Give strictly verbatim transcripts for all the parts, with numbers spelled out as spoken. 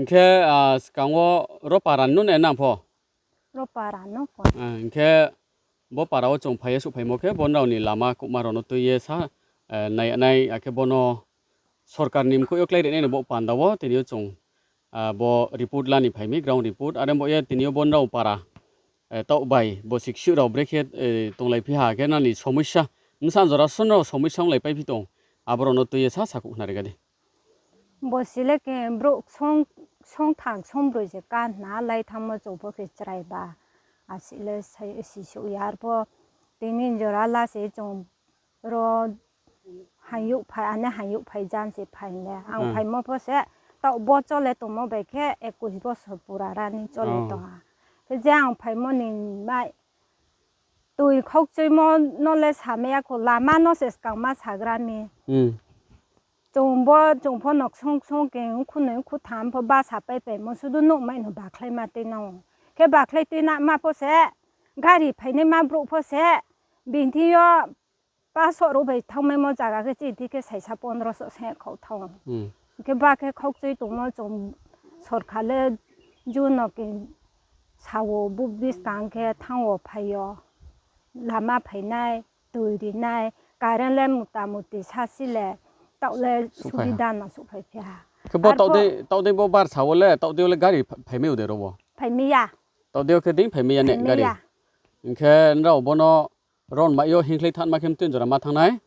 Hwnkhe, ah, swkango ro para ni no ne nang pho? Ro para no pho. Ah, hwnkhe bo para o chwng phaiya suk phaimo khe bo nrao ni lama kwma rok no twi ye sa, eh, nai nai akhe bono sorkar ni mkhuyo klai rwnai no bo panda o tini o chwng, ah, bo report lani phaimi ground report are bo ye tini o bo nrao para, eh, tauk bai bo sik suk rok brekhe, eh, tonglai phi ha khe nani somosya bwsa jora sono somosya wnglai pai phi tong aborok no twi ye sa sakhuk khna rega di. Bo sile ke brouh song, song thang song broi je kan hna lai thangmo chwng pho khe chwrai ba. Asile sai, si suk ya arpho tini jora la se chwng ro hayuk phai, ane hayuk phai jan se phai le. Ang Hmm. phaimo pho se, to bo chole tongmo bai khe ekwis bosor pura rani chole Oh. tong ha. Khe je ang phaimo ni mai twi khokchwimo no le samaya kho, lama no se swkang ma sagra mi. Hmm. Chwng bo, chwng pho nok song song ke wngkhu noi wngkhu tham pho basa pai paimo sudu nukmai no bakhlai ma twi no. Khe bakhlai twi na ma pho se gari phainai ma brouh pho se bini thing yo paso rw bai thangmai mo jaga khe chini thik khe saisa pondro so se khok thang. Hmm. Hwnkhe ba khe khokchwi tongmo chwng sorkar le juno ke sao bu bwskang khe thango phaio. Lama phainai, twi rinai, current le mota moti sasi le, tauk le Suphai ha. Subida no suphai phiya. Khe bo Arpho tauk dei, tauk dei bo bar sao le, tauk dei le gari pha-, phaimai o de ro bo? Phaimai ya. Tauk dei khe dei phaimai ya ne gari? Phaimai ya. Hwnkhe nrao bono ron mai o hingkhlai thanma khe mtwi jora ma thangnai?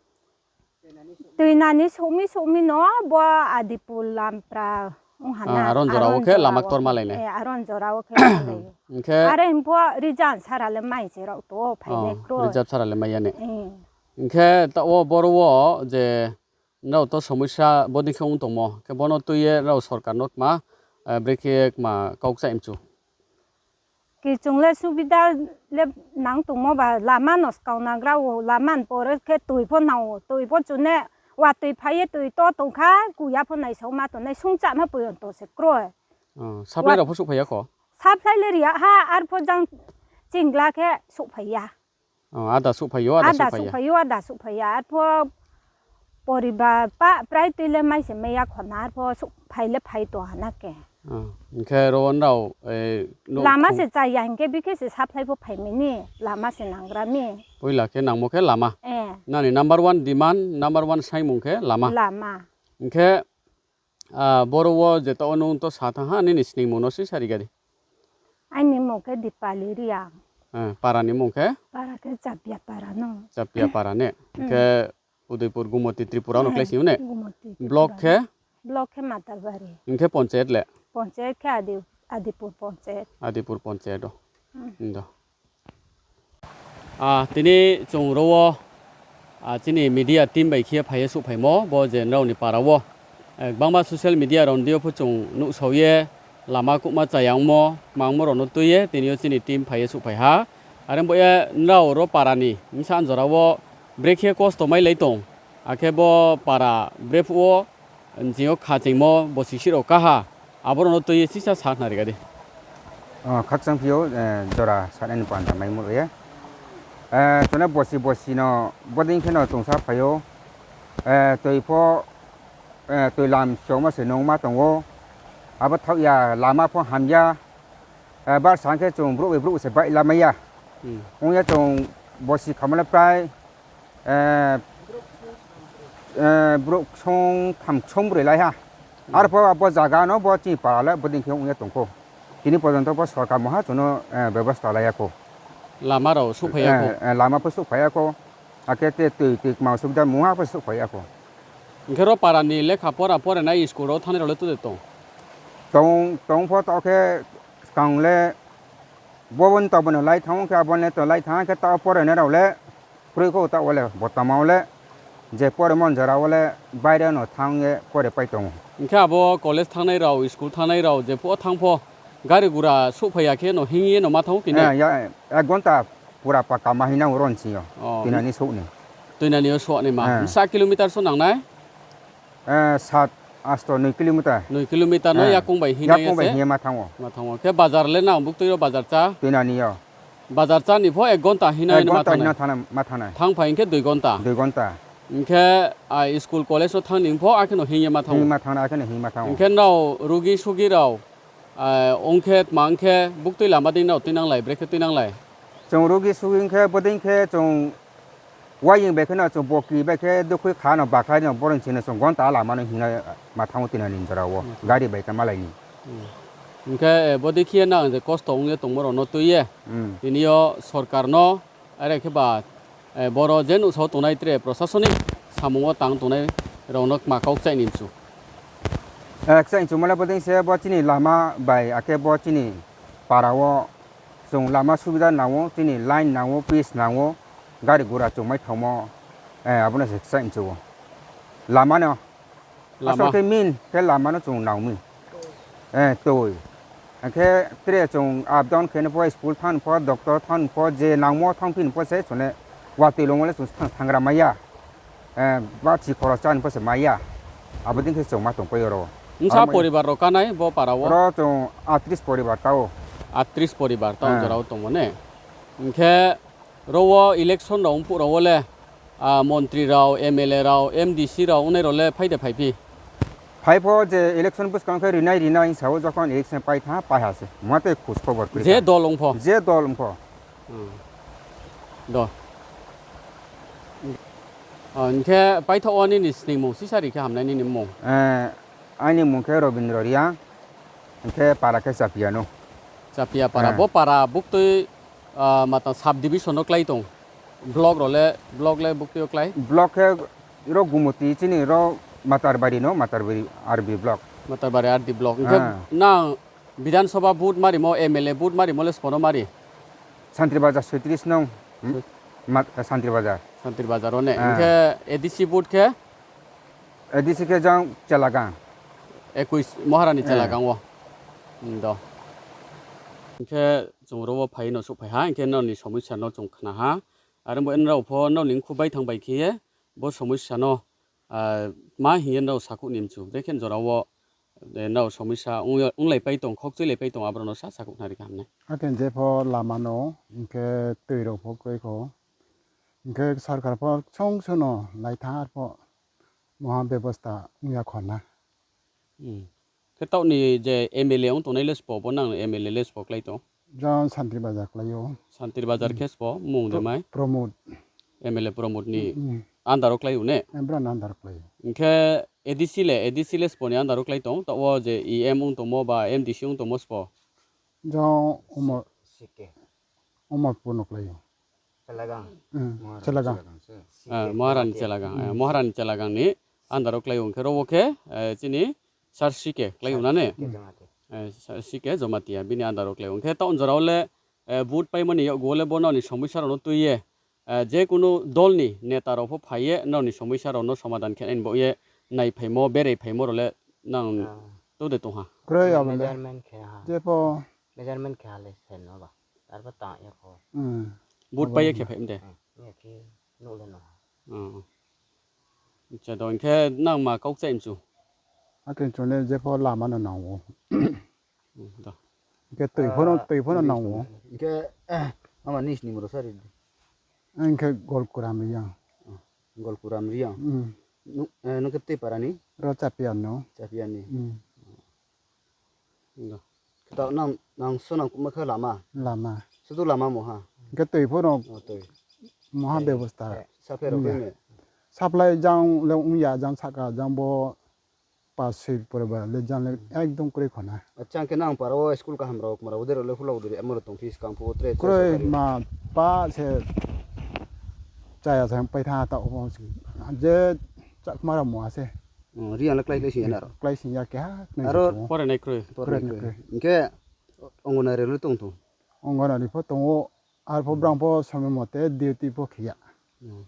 Twi nani sumi sumi no bo Adipur Lampra wng hana. Ah, aron jora o khe lama ktor ma lainai. Eh, aron jora o khe ma lai. Hwnkhe are himpo Rizan sara le mai se rok to phai Oh, le kro. Rizab sara le mai ya ne. Eh. Hwnkhe ta o boro o je nrao to somosya bodin khe wng tongmo. Khe bono twi ye nrao sorkar no tma, eh, brekhe tma kok cha imchu. Kichung le subida le nang tongmo ba lama no skau nagra o, lama ni pore khe twi pho nang o, twi pho chune watwi phai ye twi to tong kha, kuya pho naisao ma tongnai sung cha ma poyon to se kroi. Oh, supply Wa- rok pho suk phai ya kho? Supply le ria ha, ar pho jang chingla khe suk phai ya. Oh, ada suk phai yo, ada Ada suk phai suk ya. Phai yo, ada suk phai ya. Ar pho poriba pa prai twi le mai se mai ya khona, ar pho suk phai le phai to hana ke. Ah, hwnkhe ro nrao, eh, no Lama khum- se chaya hwnkhe bikhe se supply pho phai mini, lama se nangra mi. Puila khe nangmo khe lama. Eh. Nani number one demand, number one saimung khe lama. Lama. Hwnkhe, ah, boro o je to nwng to sa thang ha, nini sningmung no se sari gari. Ani mung khe Dipali Riang. Eh, para ni mung khe? Para khe Chapia para no. Chapia para ne. Hmm. Hwnkhe Udaipur, Gumoti, Tripura no Eh, klai sini ne? Gumoti, Block Tripura. Khe? Block khe Matarbari. Hwnkhe ponchayat le? Ponchayat khe Adi-, Adipur ponchayat. Adipur ponchayat o. Hmm. Hindo. Ah, tini chwng ro o, ah, chini media team bai khe phaiye suk phaimo, bo je nrao ni para o. Eh, kwbangma social media rok ni o pho chwng nuhsao ye, lama kubma chaya wngmo, tma wngmo rok no twi ye, tini o chini team phaiye suk phai ha. Are bo ye nrao ro para ni, bwsa jora o brekhe kosto mai lai tong. Akhe bo para brephuh o, jing o kha chengmo, bo sisir rok kaha, abo rok no twi ye sisa sa khna rega di. Oh, khakchang phio, eh, jora sa nani panda mai mul ye. Eh, chwna bosi bosi no, boding khe no chwng sa phaio. Eh, twi pho, eh, twi lam choma se nung ma tongo. Abo thok ya, lama pho ham ya. Eh, bar sang khe chwng brouh bai brouh se bai lamai ya. Hmm. Wng ya chwng bosi khamale prai, eh, eh, brouh song tham song broi lai ha. Hmm. Ar pho abo jaga no bo chini para le boding khe wng ya tong kho. Tini porjonto bo sorkar moha chwngno, eh, bebosta lai ya kho. Lama rok suk phai ya kho. Eh, eh, lama pho suk phai ya kho. Akhe te twi, twi kwma subida moha pho suk phai ya kho. Hwnkhe ro para ni lekha pora porenai school rok thani rok le tode tong? Tong, tong pho to khe swkang le Bo bo ni to bo no lai thango khe, abo ni to lai thang khe, ta pore nai rok le kwrwi kho, ta o le bo tama o le je pore mon jora o le baire no thang ye pore pai tongo. Hwnkhe abo college thangnai rok, school thangnai rok je pho thang pho gari gura suk phai ya khe no hing ye no ma thango kini? Eh, ya, ek ghonta pura pakka ma hina oro ni sio. Oh. Twinani suk ni. Twinani o suk ni ma. Eh. Sa kilometer so nangnai? Eh, sat, asto, nui kilometer. Nui kilometer no Eh, yakung bai hinai yakung bai se? Hinai ma thango. Ma thango. Khe bazar le nang buk twi ro bazar cha? Twinani yo. Bazar cha ni pho ek ghonta hinai Ek no ma ghonta thangnai. Hino thana, ma thangnai. Thang phai hwnkhe dui ghonta. Dui ghonta. Hinkhe, ah, school college o thangni wngpho, akheno hingye ma thango. Hingma thangna, akheno hingma thango. Hinkhe nao rugi sugi rao, ah, ongkhe tma ongkhe buktui lama dei nao twi nanglai, brekhe twi nanglai? Chwng rugi sugi wngkhe, bodei khe chwng wayeng bai kheno chwng boki bai khe dukhui kha no bakhlai no boroni chini chwng gonta lama no hingna ma thango tini ani jora o. Hmm. Gari bai khe malaini. Hmm. Hinkhe, eh, bodei khiye nang je kosto wngye tongmo rok no twiye. Hmm. Tini o sorkar no Are khe ba, eh, boro je nuksa o tongnai tre prosasonik samung o tang tongnai rok no ma kok chai ni mchu. Eh, kchai mchu male bodei se bo chini lama bai akhe bo chini para o chwng lama subida nango, chini line nango, pitch nango, gari gura chwng mai thangmo, eh, abono se kchai mchu o. Lama no Lama. Asol khe min khe lama no chwng nangmi. Eh, twi. Hwnkhe tre chwng up down khe pho school thang pho, doctor thang pho, je nangmo thang phin pho se chwng watwi longmole chwng thang thangra maya. Eh, ba chi khoro chan pho se maya. Abo din khe chwng ma tong pai oro. Msa poribar rok kanai bo para o? Oro chwng atris poribar tao. Atris poribar tao. Eh. Jora o tongmo ne. Hwnkhe ro o election rok wngpuk rok o le Ah, montri rao, M L A rao, M D C rao, wngnai rao le phai de phai phi? Phai pho je election bwskang khe rinai rinai wng sao, jokhon election pai tha, pai ha se. Mate khus khobor kwrwi Je kha. Dol wng pho? Je dol wng pho. Hmm. Do. Ah, hwnkhe paithak o nini sningmung sisa ri khe hamnai nini mung? Eh, ani mung khe Robindra Riang, hwnkhe para khe Chapiano. Chapia para, eh. Bo para buktwi, ah, mata sub division o klai tong. Block rok le, block le buktwi o klai? Block khe ro Gumoti chini ro Matarbari no, Matarbari R B block. Matarbari R D block. Hwnkhe ah. Nang Bidhan Sabha vote marimo, M L A vote marimo le spono mari? Santri Bazar soitris nong. Hmm? Soi- Mat-, Santri Bazar. Santri Bazar o ne. Ah. Hwnkhe A D C vote khe? A D C khe jang Chelagang. Ekuis Maharani eh. Chelagang o. Hmm, do. Hwnkhe chwng ro o phai no suk phai ha, hwnkhe noni somosya no chwng khna ha. Aro bo nrao pho noni khub bai thang bai khe ye bo somosya no, ah, ma hiye nrao sakhuk ni mchu. Brekhe jora o, eh, nrao somosya wng-, wng lai pai tong, khok chui lai pai tong, aborok no sa sakhuk nari kha hamnai. Hakhe je pho lama no, hwnkhe twi rok pho kwrwi kho. Hwnkhe sarkar pho song song no lai tha ar pho. Moha bebosta wngya khorna. Hmm. Khe tauni je M L A wng tongnai le spo, bo nang M L A le spo klai tong? Jang Santri Bazar klai o. Santri Bazar hmm. Khe spo, mung de Pro-, mai? Pramod. M L A Pramod ni hmm, hmm. Under o klai o ne? Eh, bra ni under o klai o. Hwnkhe A D C le, A D C le spo ni under o klai tong? Ta o je E M wng tongmo ba M D C wng tongmo spo? Jang Umar. Sike. Umar Pur no klai o. Chelagang. Hmm, Maharani Chelagang. Chelagang se. Ah, Maharani Chelagang. Eh, hmm. Maharani Chelagang ni under o klai o hwnkhe ro o khe, eh, chini Sar C K klai o na ne? Sar C K Jamatia. Eh, Sar C K Jamatia bini under o klai o. Hwnkhe taun jora o le, eh, vote paimani yakgo le bo noni somosya rok no twi ye, eh, je kunu dol ni neta rok pho phai ye noni somosya rok no somadhan khe nai bo ye nai phaimo, berai phaimo rok le nang ah. To de tong ha. Kwrwi abo le. Measurement khe ha. Je pho. Measurement khe ha le sen no ba. Arbo ta ya kho. Hmm. Vote pai ya khe phai mde. Hmm. Ya khe no le no. Hmm. Acha do hwnkhe nang ma kok chai mchu. Hakhe chole je pho lama no nango. Hmm, do. Hwnkhe twi phono, ah, twi phono nango. Hwnkhe, eh, ama nis ni moro sari. Hwnkhe Golkuram Riang. Golkuram Riang. Hmm. Nu-, eh, nung khe tei parani? Ro Chapiano. Chapiani. Hmm. Nga. Khe ta nang, nang so nang kuma khe lama? Lama. Sudu lama moha? Hwnkhe twi phano oh, twi. Moha eh, bebosta. Eh, supply rok wngya. Khe ne? Supply jang le wngya, jang saka, jang bo pas soi pore ba le jang le ekdom kwrwi khona. Acha, hwnkhe nang para o school kaham rok mara ude rok le hula ude amo rok tong phi skang phu tre. Kwrwi ma pa se chaya sa pai tha ta o je chakma rok mo ase. Oh, Riang le klai klai singya naro? Klai singya keha, aro porai nai kwrwi. Porai nai kwrwi. Hwnkhe Anganwadi le tong tong? Anganwadi pho tongo, ar pho hmm. Brang pho somoi mote duty pho khiya. Hmm.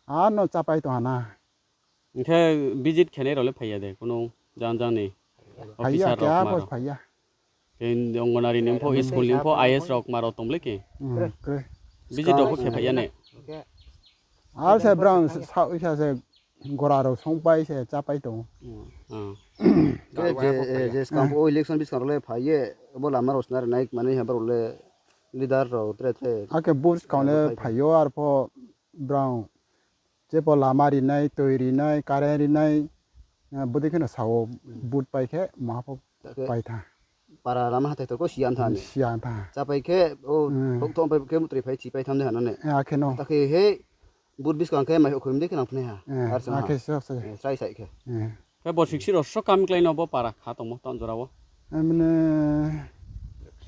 Ar no chapai tong hana. Hwnkhe visit khenai rok le phaiya de, kunu jang jang ni phaiya, officer rok keha ma pho rok. Phaiya. Khe Anganwadi ni pho, hmm. School ni pho I S rok ma rok tong le ki? Hmm, kwrwi. Visit rok pho khe phaiya ne? Ar se brang sa, sa, sa se gora rok song pai se cha pai tongo. Hmm. Khe je, eh, je skang pho election biskang rok le phai ye, bo lama rok sna rwnai mani ha borok le leader rok tre tre. Hakhe buskang le phai yo, ar pho brang Tei bo lama rinai, twi rinai, current rinai, eh, bwdwi kheno sao, vote pai khe maha pho Takhe pai tha. Para lama hathai torko siyan tha ni. Siyan tha. Chapai khe o Hmm. Hok thong pai khe mutri phai chi pai tham de hano ne. Eh, akheno. Takhe he vote biskang khe mai khum de khe nang phne ha. Eh, Ar sa ha. Akhe sok se. Eh, Sai sai khe. Eh. Khe bo siksi rok sok kam klai no bo para kha tongmo ton jora o. Amne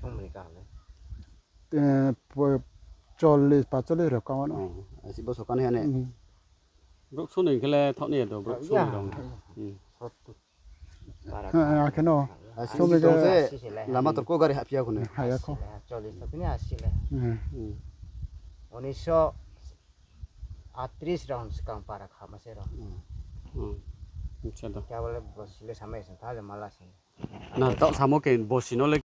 Songmani kaham le. Eh, po-, chollis, pacollis rok kama no. Oh, asi bo sokan he ne. Hmm. Brok suni khe le thok ni do, brok suni Ya. Dong. Hmm. Sottu. Para Ha, ha, akheno. Asi Sumi tong khe se Asi se lai lama ha. Torko gari hapya kune. Haya kho. Asi lai ha, chollis to kini asi lai. Hmm. Hmm. Unisho atris round skang para khama se round. Hmm. Acha do. Kya bole bosile samai sen thale mala sen. Na, to samo ke bosi no le